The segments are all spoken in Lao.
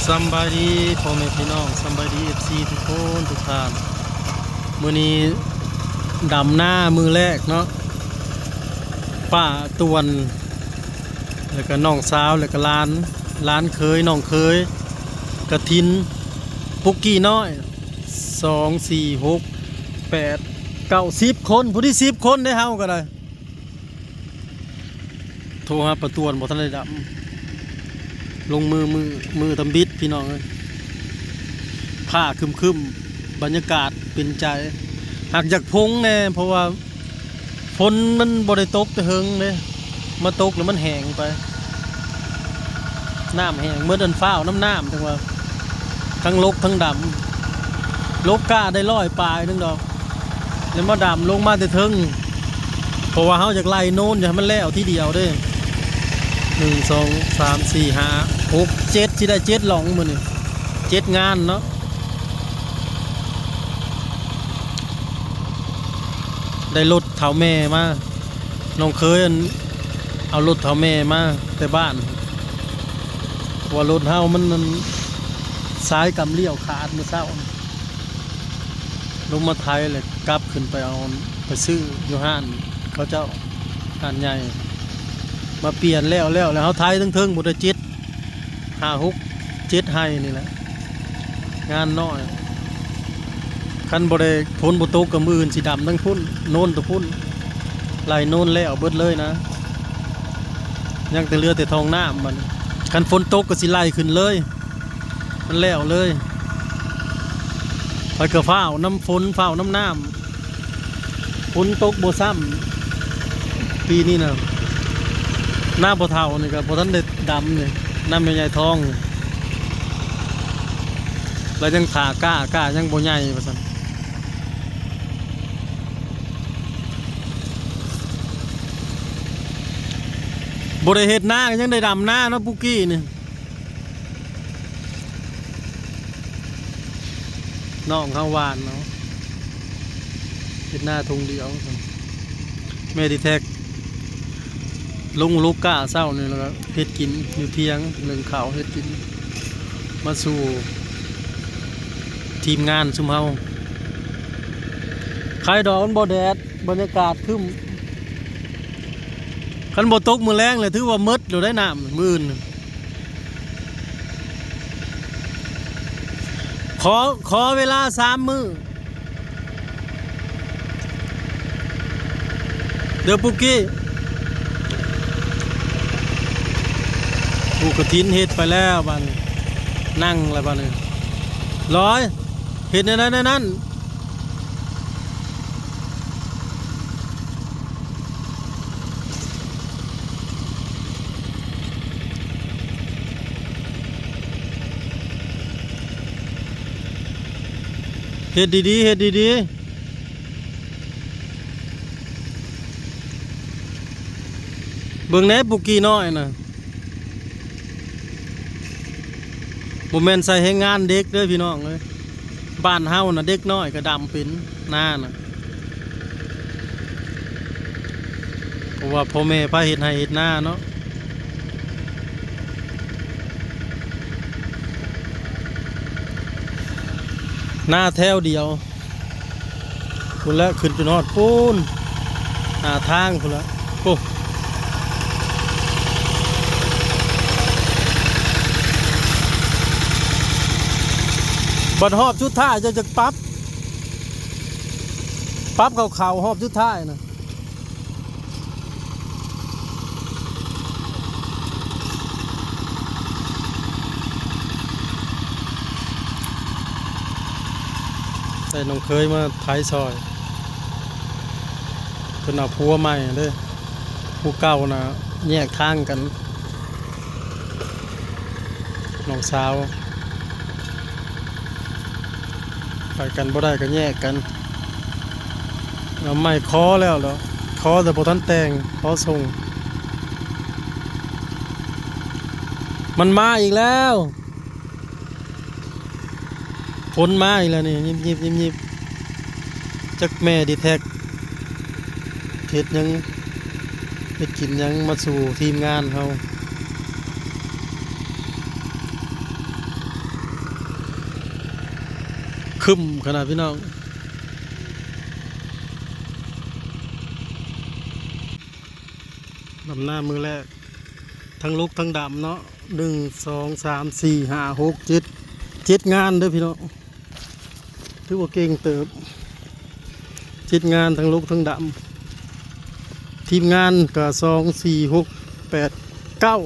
ສຳບາຍດີພໍ່ແມ່ພີ່ນ້ອງ ສຳບາຍດີເອັຟຊີທຸກຄົນທຸກທ່ານ. ມື້ນີ້ດຳນາມື້ແລກເນາະ ປ້າຕວນ ແລ້ວກະນ້ອງສາວ ແລ້ວກະຫຼານ ຫຼານເຂີຍ ນ້ອງເຂີຍ ກະຖິນ ປຸກກີ້ນ້ອຍ ສອງ ສີ່ ຫົກ ແປດ ເກົ້າ ສິບຄົນ ຜູ້ທີ່ສິບຄົນໄດ້ ເຮົາກະໄດ້. ໂທຫາປ້າຕວນບໍ່ທັນໄດ້ດຳ ລົງມື ມື ມືທຳອິດພີ່ນ້ອງເອີຍ. ຟ້າຄຶ້ມໆ ບັນຍາກາດເປັນໃຈ ຫາກຢາກພົງແດ່ ເພາະວ່າຝົນມັນບໍ່ໄດ້ຕົກແຕ່ເຫິງເດ້ ມາຕົກແລ້ວມັນແຫ້ງໄປ ນ້ຳແຫ້ງໝົດ ອັນຟ້າວນຳນ້ຳ ຈັ່ງວ່າທັງລົກທັງດຳ ລົກກ້າໄດ້ຮ້ອຍປາຍໜຶ່ງດອກ ແລ້ວມາດຳລົງມາແຕ່ເທິງ ເພາະວ່າເຮົາຢາກໄລ່ໂນນ ຢາກໃຫ້ມັນແລ້ວທີດຽວເດ້. ໜຶ່ງ ສອງ ສາມ ສີ່ ຫ້າ ຫົກ ເຈັດ ຊິໄດ້ເຈັດລ່ອງມື້ນີ້ ເຈັດງານເນາະ. ໄດ້ລົດເຖົ້າແມ່ມາ ນ້ອງເຂີຍ ອັນ ເອົາລົດເຖົ້າແມ່ມາແຕ່ບ້ານ ເພາະວ່າລົດເຮົາມັນ ອັນ ສາຍກຳລ້ຽວຂາດມື້ເຊົ້າ ລົງມາໄຖ ແລ້ວກັບຂຶ້ນໄປເອົາ ໄປຊື້ຢູ່ຮ້ານເຂົາເຈົ້າ ຮ້ານໃຫຍ່ ມາປ່ຽນແລ້ວ ແລ້ວ ແລ້ວເຮົາໄຖເທິງໆ ພຸ້ນ ໄດ້ເຈັດ ຫ້າ ຫົກ ເຈັດໄຮ່ນີ້ແຫຼະ ງານນ້ອຍ. ຄັນບໍ່ໄດ້ ຝົນບໍ່ຕົກກະມື້ອື່ນຊິດຳທັງພຸ້ນ ໂນນຕະພຸ້ນ ໄລ່ໂນນແລ້ວເບິດເລີຍນະ ຍັງແຕ່ເຫຼືອແຕ່ທ້ອງນ້ຳ. ບັດນີ້ຄັນຝົນຕົກກະຊິໄລ່ຂຶ້ນເລີຍ ມັນແລ້ວເລີຍ ຂ້ອຍກະຟ້າວນຳຝົນ ຟ້າວນຳນ້ຳ ຝົນຕົກບໍ່ຊ້ຳ ປີນີ້ນະ. ນາພໍ່ເຖົ້ານີ້ກະບໍ່ທັນໄດ້ດຳນີ້ ນາແມ່ໃຫຍ່ທອງ ລາວຍັງຖ້າກ້າ ກ້າຍັງບໍ່ໃຫຍ່ວ່າຊັ້ນ. ບໍ່ໄດ້ເຮັດນາກະຍັງໄດ້ດຳນາເນາະ ປຸກກີ້ນີ້. ນ້ອງເຮົາຫວ່ານເນາະ ເຮັດນາທົ່ງດຽວ. ແມ່ດີແທັກ ລົງລູກກ້າເຊົ້ານີ້ ແລ້ວກະເຮັດກິນຢູ່ຖຽງ ເລື່ອງເຂົ້າເຮັດກິນ ມາສູ່ທີມງານຊຸມເຮົາ. ໄຄດອກມັນບໍ່ແດດ ບັນຍາກາດຄຶ້ມ ຄັນບໍ່ຕົກມື້ແລງແຫຼະ ຖືວ່າໝົດໂລດໄດ໋ນ້ຳມື້ອື່ນ. ຂໍ ຂໍເວລາສາມມື້ເດີປຸກກີ້. ປູກກະຖິນເຮັດໄປແລ້ວ ບາດນີ້ນັ່ງແລ້ວ ບາດນີ້ລອຍ ເຮັດແນວໃດແນວນັ້ນ. ເຮັດດີໆ ເຮັດດີໆ ເບິ່ງແດ່ປຸກກີ້ນ້ອຍນະ. ບໍ່ແມ່ນໃສ່ແຮງງານເດັກເດີພີ່ນ້ອງເອີຍ ບ້ານເຮົານະເດັກນ້ອຍກະດຳເປັນນານະ ເພາະວ່າພໍ່ແມ່ພາເຮັດໄຮ່ເຮັດນາເນາະ ນາແຖວດຽວ. ພຸ້ນແຫຼະ ຂຶ້ນຈົນຮອດພຸ້ນ ໜ້າທາງພຸ້ນແຫຼະ. ໂອ້ ບັດຮອບສຸດທ້າຍເຈົ້າຈະປັບ ປັບເຂົ້າໆ ຮອບສຸດທ້າຍນະ. ໃສ່ນ້ອງເຂີຍມາໄຖຊ່ອຍ ເພິ່ນເອົາຜົວໃໝ່ເດ້ ຜູ້ເກົ່ານະແຍກທາງກັນ ນ້ອງສາວ ໄປກັນບໍ່ໄດ້ກະແຍກກັນ. ເອົາໄມ້ຂໍແລ້ວເນາະ ຂໍແຕ່ບໍ່ທັນແຕ່ງ ຂໍສົ່ງ. ມັນມາອີກແລ້ວ ຝົນມາອີກແລ້ວນີ້ ຍິບໆໆ ຈັກແມ່ດີແທັກເຮັດຫຍັງ ເຮັດກິນຫຍັງມາສູ່ທີມງານເຮົາ. ຄຶ້ມຂະໜາດພີ່ນ້ອງ. ດຳນາມື້ແລກ ທັງລົກທັງດຳເນາະ ໜຶ່ງ ສອງ ສາມ ສີ່ ຫ້າ ຫົກ ເຈັດ ເຈັດງານເດີພີ່ນ້ອງ. ຖືວ່າເກັ່ງເຕີບ ເຈັດງານ ທັງລົກທັງດຳ. ທີມງານກະ ສອງ ສີ່ ຫົກ ແປດ ເກົ້າ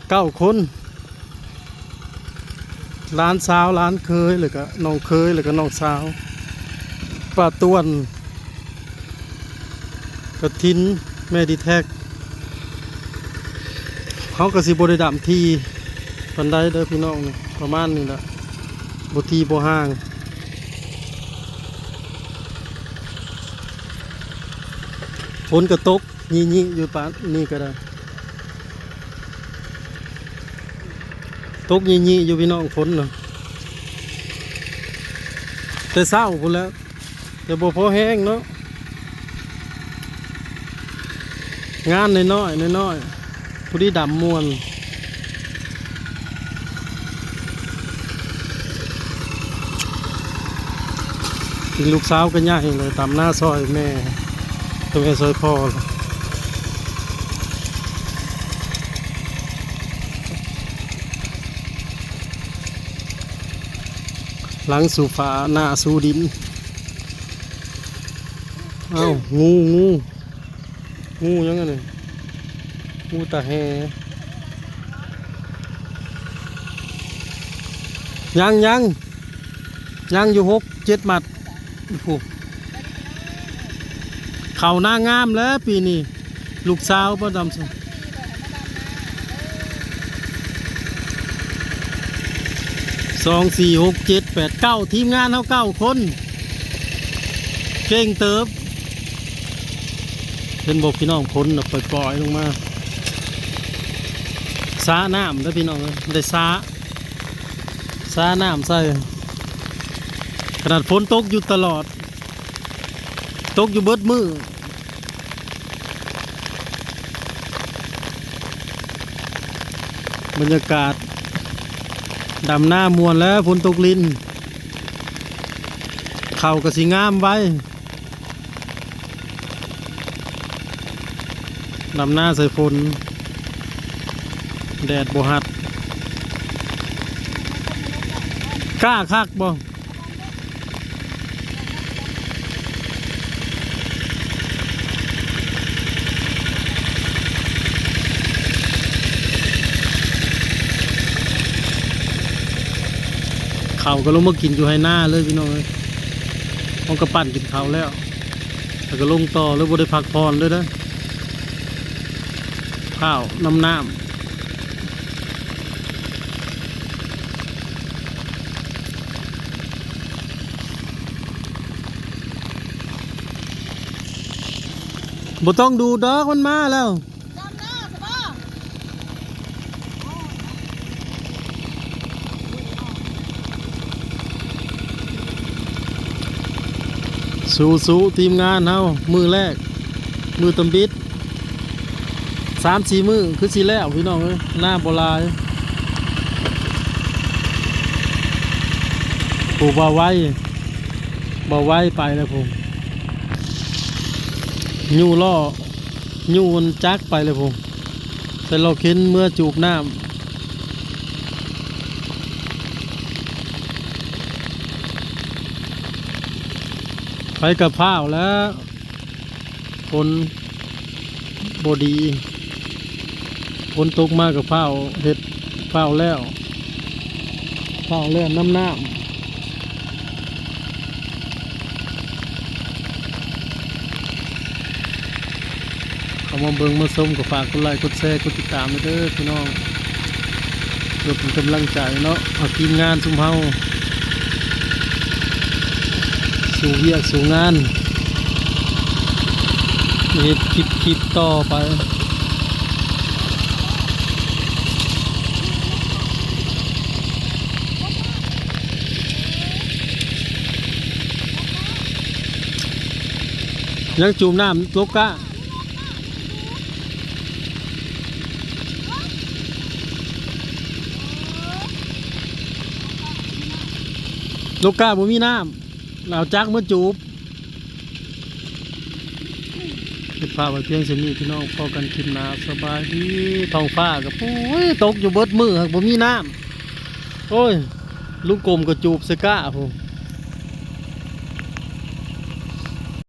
ເກົ້າຄົນ ຫຼານສາວ ຫຼານເຂີຍ ແລ້ວກະນ້ອງເຂີຍ ແລ້ວກະນ້ອງສາວ ປ້າຕວນ ກະຖິນ ແມ່ດີແທັກ. ເຮົາກະຊິບໍ່ໄດ້ດຳຖີ່ປານໃດເດີພີ່ນ້ອງ ປະມານນີ້ແຫຼະ ບໍ່ຖີ່ບໍ່ຫ່າງ. ຝົນກະຕົກ ຍິໆຢູ່ປານນີ້ກະໄດ້ ຕົກຍິໆຢູ່ພີ່ນ້ອງ ຝົນນະ ແຕ່ເຊົ້າພຸ້ນແຫຼະ ແຕ່ບໍ່ພໍແຮງເນາະ. ງານນ້ອຍໆ ນ້ອຍໆ ພໍດີດຳມ່ວນ. ເປັນລູກສາວກະໃຫຍ່ເລີຍ ດຳນາຊ່ອຍແມ່ ຊ່ອຍແມ່ຊ່ອຍພໍ່. ຫຼັງສູ່ຟ້າ ໜ້າສູ່ດິນ. ເອົ້າ ງູ ງູ ງູຫຍັງອັນນີ້? ງູຕາແຮ. ຍັງ ຍັງ ຍັງຢູ່ຫົກເຈັດມັດພຸ້ນ. ເຂົ້ານາງາມແລ້ວປີນີ້ ລູກສາວບໍ່ດຳ ສອງ ສີ່ ຫົກ ເຈັດ ແປດ ເກົ້າ ທີມງານເຮົາເກົ້າຄົນ ເກັ່ງເຕີບ. ເຫັນບໍ່ພີ່ນ້ອງ ຝົນນະປ່ອຍໆລົງມາ ສານ້ຳເດີພີ່ນ້ອງເອີຍ ໄດ້ສາ ສານ້ຳໃສ່ ຂະໜາດຝົນຕົກຢູ່ຕະຫຼອດ ຕົກຢູ່ເບິດມື້. ບັນຍາກາດດຳນາມ່ວນແລ້ວ ຝົນຕົກລິນ ເຂົ້າກະຊິງາມໄວ. ດຳນາໃສ່ຝົນ ແດດບໍ່ຮັດ ກ້າຄັກບໍ່? ເຂົ້າກະລົງມາກິນຢູ່ໄຮ່ນາເລີຍພີ່ນ້ອງເອີຍ. ເຮົາກະປັ່ນກິນເຂົ້າແລ້ວ ແລ້ວກະລົງຕໍ່ເລີຍ ບໍ່ໄດ້ພັກຜ່ອນເລີຍເດີ. ຂ້າວນຳນ້ຳ ບໍ່ຕ້ອງດູດດອກ ມັນມາແລ້ວ. ສູ້ໆ ທີມງານເຮົາ ມື້ແລກ ມື້ຕຳບິດ ສາມສີ່ມື້ຄືຊິແລ້ວພີ່ນ້ອງເອີຍ ນາບໍ່ຫຼາຍ. ຜູ້ບ່າວໄວ ບ່າວໄວໄປແລ້ວພຸ້ນ ຍູ້ລໍ້ ຍູ້ຈັກໄປເລີຍພຸ້ນ ໃສ່ລໍ້ເຂັນເມືອຈູບນ້ຳ. ໄປກະພ້າວແລ້ວ ຝົນບໍ່ດີ ຝົນຕົກມາກະພ້າວເຮັດ ພ້າວແລ້ວ ພ້າວແລ່ນນຳນ້ຳ. ເຂົ້າມາເບິ່ງມາຊົມກະຝາກກົດໄລ້ກົດແຊກົດຕິດຕາມເດີພີ່ນ້ອງ ເພື່ອເປັນກຳລັງໃຈເນາະ ເອົາທີມງານຊຸມເຮົາ ສູ່ວຽກສູ່ງານ ເຮັດຄລິບ ຄລິບຕໍ່ໄປ. ຍັງຈູມນ້ຳຕົກກະ. ເອີ ເອີ ລູກກາບໍ່ມີນ້ຳ ເອົາຈັກມາຈູບ. ເກັບພາບໄວ້ພຽງສ່ຳນີ້ພີ່ນ້ອງ ພໍ້ກັນຄລິບໜ້າ ສະບາຍດີ. ທ້ອງຟ້າກໍ ໂອ້ຍ ຕົກຢູ່ເບິດມື້ ຫາກບໍ່ມີນ້ຳ. ໂອ້ຍ ລຸງກົມກໍຈູບໃສ່ກ້າພຸ້ນ.